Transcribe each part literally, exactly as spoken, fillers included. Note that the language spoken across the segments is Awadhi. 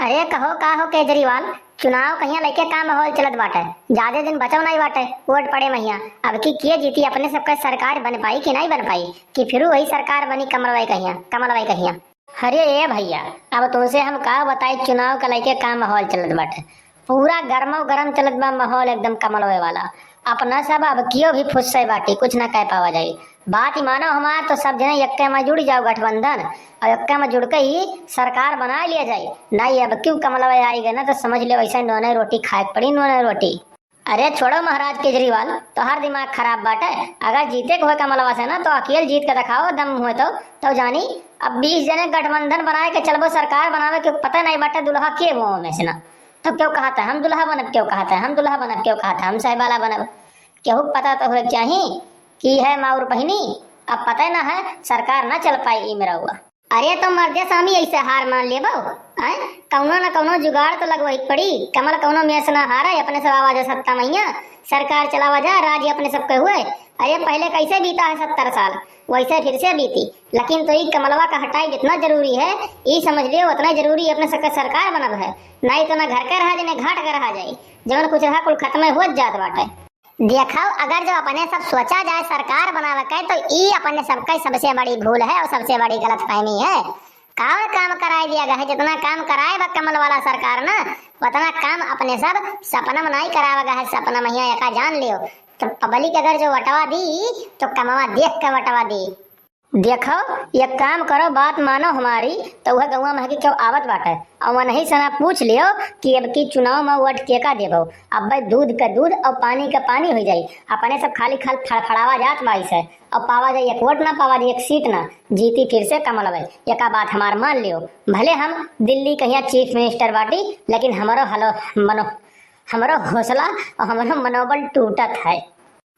अरे कहो का हो केजरीवाल, चुनाव कहिया लइके का माहौल चलत बाटे? जादे दिन बचो नाहीं बाटे वोट पड़े महिया। अब की के जीती, अपने सबका सरकार बन पाई कि नाहीं बन पाई, कि फिर वही सरकार बनी कमलवाई कहिया, कमलवाई कहिया? अरे ए भइया, अब तुमसे हम का बताई, चुनाव का लइके का माहौल चलत बाटे। पूरा गरमो गरम चलत बा माहौल, एकदम कमलवे वाला। अपना सब अब कियो भी फुस्से बाटी, कुछ ना कह पावा जाई। बात ही मानो हमार, तो सब जने यक्के में जुड़ जाओ गठबंधन, और यक्के में जुड़ के ही सरकार बना लिया जाए। नहीं, अब क्यों कमलवा आई गए ना, तो समझ ले वैसे नोने रोटी खाए के पड़ी, नोने रोटी। अरे छोड़ो महाराज केजरीवाल, तोहार दिमाग खराब बाटे। अगर जीते के होए कमलवा से ना, तो अकेल जीत के दिखाओ, दम हुए तो, तो जानी। अब बीस जने गठबंधन बनाए के चलबो, सरकार बनावे के पता नहीं बाटे दुल्हा के हुआ में से ना। तब क्यों कहा था हम दुल्हा बनब, क्यों कहा था हम दुल्हा बनब, क्यों कहा था हम सहबाला बनब? केहू के पता तो होए के चाही कि है माउर बहिनी, अब पता ना है, सरकार ना चल पाई ई मेरा हुआ। अरे तो मर्दे स्वामी, ऐसे हार मान लेबो, हैं? कौनो न कौनो जुगाड़ तो लगवही के पड़ी। कमल कौनो में से ना हारे, अपने सब आवा जा सत्ता महिया, सरकार चलावा जा, राज अपने सब के हुए। अरे पहले कैसे बीता है सत्तर साल, वैसे फिर से बीती। लेकिन तो ई कमलवा का हटाई जितना जरूरी है, ई समझ लियो उतना जरूरी अपने सबके सरकार बनब है। नहीं तो ना घर के रहा जाए, ना घाट के रहा जाए, जवन कुछ रहा कुल खत्म होत जात बाटे। देखो, अगर जो अपने सब सोचा जाए सरकार बनावे के, तो ई अपने सबके सबसे बड़ी भूल है और सबसे बड़ी गलतफहमी है। कौन काम कराए दिया गया है? जितना काम कराए बा कमल वाला सरकार ना, उतना काम अपने सब सपना में नहीं करावा गया है। सपना महिया एका जान लियो। तो पब्लिक अगर जो वटवा दी, तो कमवा देख के वटवा दी। देखो, एक काम करो, बात मानो हमारी, तो वह गौवा महकी क्यों आवत बाटे, और वनही से ना पूछ लियो कि अब की चुनाव में वोट केका देबो। अब भाई दूध का दूध और पानी का पानी हो जाई। अपने सब खाली खाल फड़फड़ावा जात बाई से, और पावा जाई एक वोट ना, पावा जाई एक सीट ना, जीती फिर से कमलवे। एका बात हमार मान लियो, भले हम दिल्ली कहिया चीफ मिनिस्टर बाटी, लेकिन हमरो हलो मनो, हमरो हौसला और हमरो मनोबल टूटत है।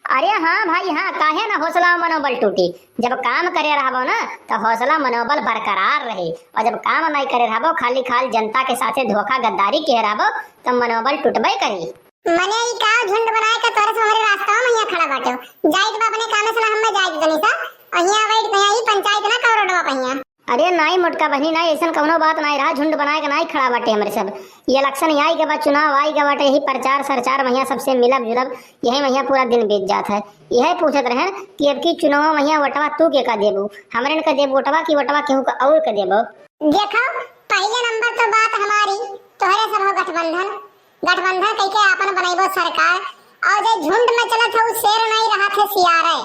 अरे हाँ भाई हाँ, काहे ना हौसला और मनोबल टूटी? जब काम करे रहबो ना, तो हौसला मनोबल बरकरार रही, और जब काम नहीं करे रहबो, खाली खाल जनता के साथे धोखा गद्दारी के रहबो, तो मनोबल टूटबे करी। मने ई का झुंड बनाए के तोरे से हमरे रास्ता में यहाँ खड़ा बाटे? जाइत बा अपने कामे से ना, हमें जाइत तनी सा, और यहाँ बैठ के यहाँ ई पंचायत ना करो रोडवा पे यहाँ। अरे नाई मोटका बहनी, नाई, ऐसन कौनो बात नाई रहा, झुंड बनाए के नाई खड़ा बाटे हमरे सब। ये इलेक्शन आई के बाद, चुनाव आई के बाटे, यही प्रचार सरचार महिया सबसे मिलब जुलब, यही महिया पूरा दिन बीत जात है। यही पूछत रहन कि अब की चुनाव महिया वोटवा तू केका देबू, हमरे न का देबू वोटवा कि वोटवा केहू का और का देबो? देखो, पहले नंबर तो बात हमारी, तोहरे सब हो गठबंधन, गठबंधन कइके आपन बनइबो सरकार। और जे झुंड में चलत है, उ शेर नहीं रहत है, सियार है।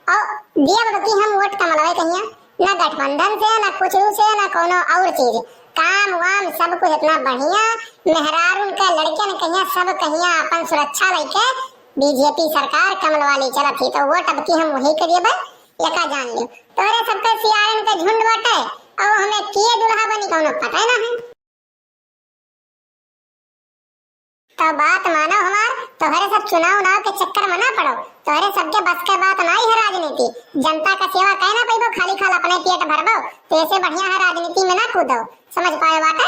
और दियब की हम वोट कमलवे कहिया, ना गठबंधन से, ना कुछ से, ना कोनो और चीज। काम वाम सब कुछ इतना बढ़िया, मेहरारून के लड़कियन कहिया, सब कहिया अपन सुरक्षा लइके बीजेपी सरकार कमल वाली चलत ही, तो वोट अब की हम वही के देबे, एका जान लियो। तोहरे सबके सियारन के झुंड बाटे, और हमें के दुल्हा बनी कोनो पता ना है। तो बात मानो हमार, तोहरे सब चुनाव उनाव के चक्कर में ना पड़ो। तोहरे सबके बस के बात नाई है राजनीति। जनता का सेवा कहे ना पैबो, खाली खाल अपने पेट भरबो। तो ऐसे बढ़िया है राजनीति में ना कूदो। समझ पाए बाटे?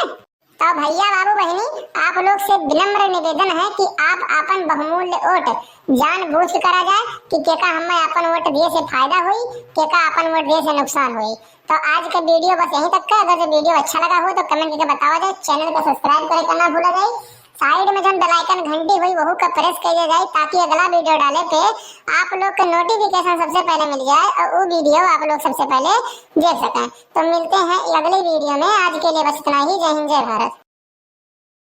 तो भैया बाबू बहिनी, आप लोग से विनम्र निवेदन है कि आप आपन बहुमूल्य वोट जानबूझ के करा जाए कि केका हमें आपन वोट दिए से फायदा होई, केका आपन वोट दिए से नुकसान होई। तो आज का वीडियो बस यहीं तक का। अगर जो वीडियो अच्छा लगा हो तो कमेंट करके बतावा जाए, चैनल को सब्सक्राइब करे के ना भूला जाए, साइड में जौन बेल आइकन घंटी होई वहू का प्रेस कर दिया जाए, ताकि अगला वीडियो डाले पे आप लोग को नोटिफिकेशन सबसे पहले मिल जाए और वो वीडियो आप लोग सबसे पहले देख सकें। तो मिलते हैं अगले वीडियो में, आज के लिए बस इतना ही। जय हिंद, जय भारत।